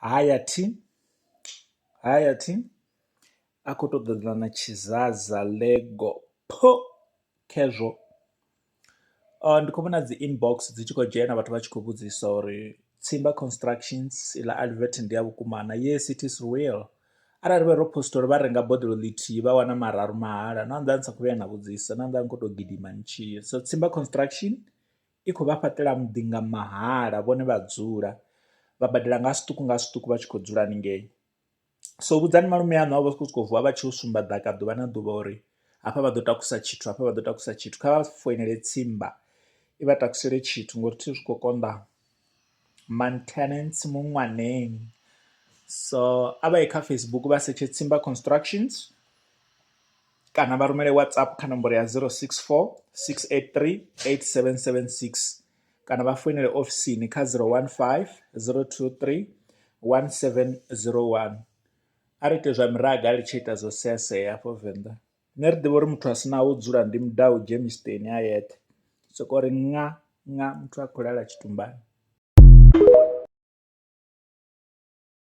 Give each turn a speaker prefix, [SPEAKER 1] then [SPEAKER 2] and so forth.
[SPEAKER 1] Haya thi, haya thi a khou tou ṱoḓana na tshizaza ḽego pho khezwo. Ndi khou vhona dzi inbox dzi tshi khou dzhena vhathu vha tshi khou vhudzisa uri Tsimba Constructions iḽa advert ndi ya vhukuma na, yes it is real arali vhe ro poster uri vha renga boḓelo ḽithihi vha wana mararu mahala na nnḓa ni sa khou vhuya na vhudzisa na nnḓa ni khou tou gidima ni tshi ya. So Tsimba Construction i khou vha fhaṱela muḓi nga mahala vhone vha dzula vha badela nga zwiṱuku nga zwiṱuku vha tshi khou dzula haningei. So vhudzani malume aṋu a vha khou sokou vuwa vha tshi u sumba ḓaka ḓuvha na ḓuvha uri hafha vha ḓo takusa tshithu hafha vha ḓo takusa tshithu kha vha foinele Tsimba i vha takusele tshithu ngori thi zwi khou konḓa maintenance muṅwaneng. So a vha ye kha Facebook vha setshe Tsimba Constructions kana vha rumele WhatsApp kha nomboro ya 064 683 8776 kana vha foinele ofisini kha 015 023 1701. A ri ite zwa miraga a ri tsha ita zwo sea sea hafho Venḓa. Nṋe ri ḓivha uri muthu a si naho u dzula ndi mudau Germiston a yeṱhe, soko ri ṅa ṅa muthu a khou lala tshitumbani.